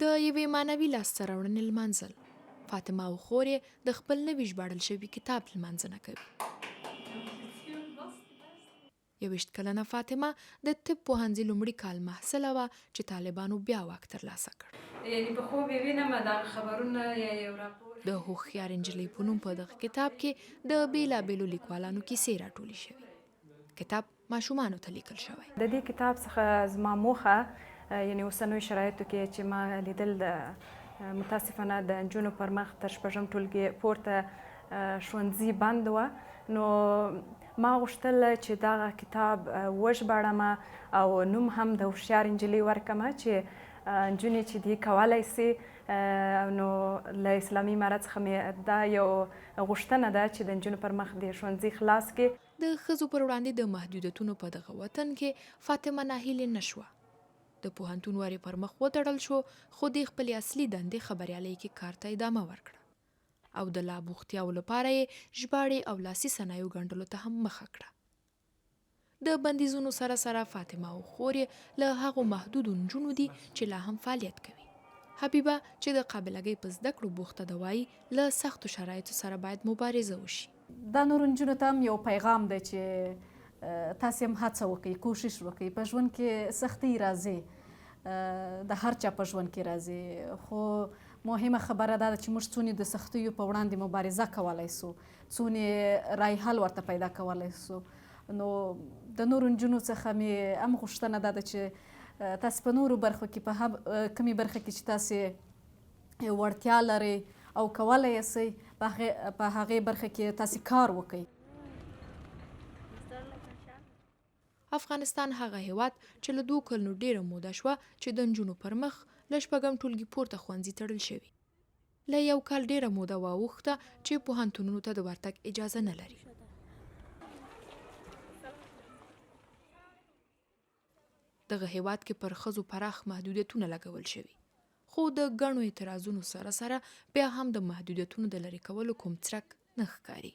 د یوې معنوي لاسته راوړنې لمانځل. فاطمه او خور یې د خپل نوي ژباړل شوي کتاب لمانځنه کوي. 21 کلنه فاطمه د طب پوهنځي لومړي کال محصله وه چې طالبانو بیا واک ترلاسه کړ. یعنی په خوب یې وینم دغه خبرونه یا یو راپور. د هوښیارې نجلۍ په نوم په دغه کتاب کې د بېلابېلو لیکوالانو کیسې راټولې شوي. کتاب ماشومانو ته لیکل شوی. د دې کتاب څخه زما موخه یعنی اوسنیو شرایطو کې چې ما لیدل د متاسفانه د نجونو پر مخ تر شپږم ټولګي پورته ښوونځي بند وه، نو ما غوښتل چې دغه کتاب وژباړم او نوم هم د هوښیارې نجلۍ ورکړم چې نجونې چې دي کولای شي. نو له اسلامي امارت څخه مې دا یو غوښتنه ده چې د نجونو پر مخ دې ښوونځي خلاص کړي. د ښځو پر وړاندې د محدودیتونو په دغه وطن کې فاطمه ناهیلې نه شوه. د پوهنتون ور یې پر مخ وتړل شو، خو دې خپلې اصلي دندې خبریالۍ کې کار ته ادامه ورکړه او د لا بوختیاوو لپاره یې ژباړې او لاسي صنایعو ګنډلو ته هم مخه کړه. د بندیزونو سره سره فاطمه او خور یې له هغو محدودو نجونو دي چې لا هم فعالیت کوي. حبیبه چې د قابلګۍ په زده کړو بوخته ده وايي، له سختو شرایطو سره باید مبارزه وشي. دا نورو نجونو ته هم یو پیغام دی چې تاسې هم هڅه وکړئ، کوشش وکړئ، په ژوند کې سختۍ راځي، د هر چا په ژوند کې راځي، خو مهمه خبره دا ده چې موږ څونې د سختیو په وړاندې مبارزه کولای شو، څونې رای حل ورته پیدا کولای شو. نو د نورو نجونو څخه مې هم غوښتنه دا ده چې تاسې په نورو برخو کې، په کومې برخه کې چې تاسې وړتیا لرئ او کولای یې شئ، په هغې برخه کې تاسې کار وکړئ. افغانستان هغه هېواد چې له دوو کلونو ډېره موده شوه چې د نجونو پر مخ له شپږم ټولګي پورته ښوونځي تړل شوي. له یو کال ډېره موده واوښته چې پوهنتونونو ته د ورتګ اجازه نه لري. دغه هېواد کې پر ښځو پراخ محدودیتونه لګول شوي، خو د ګڼو اعتراضونو سره سره بیا هم د محدودیتونو د لرې کولو کوم څرک نه ښکاري.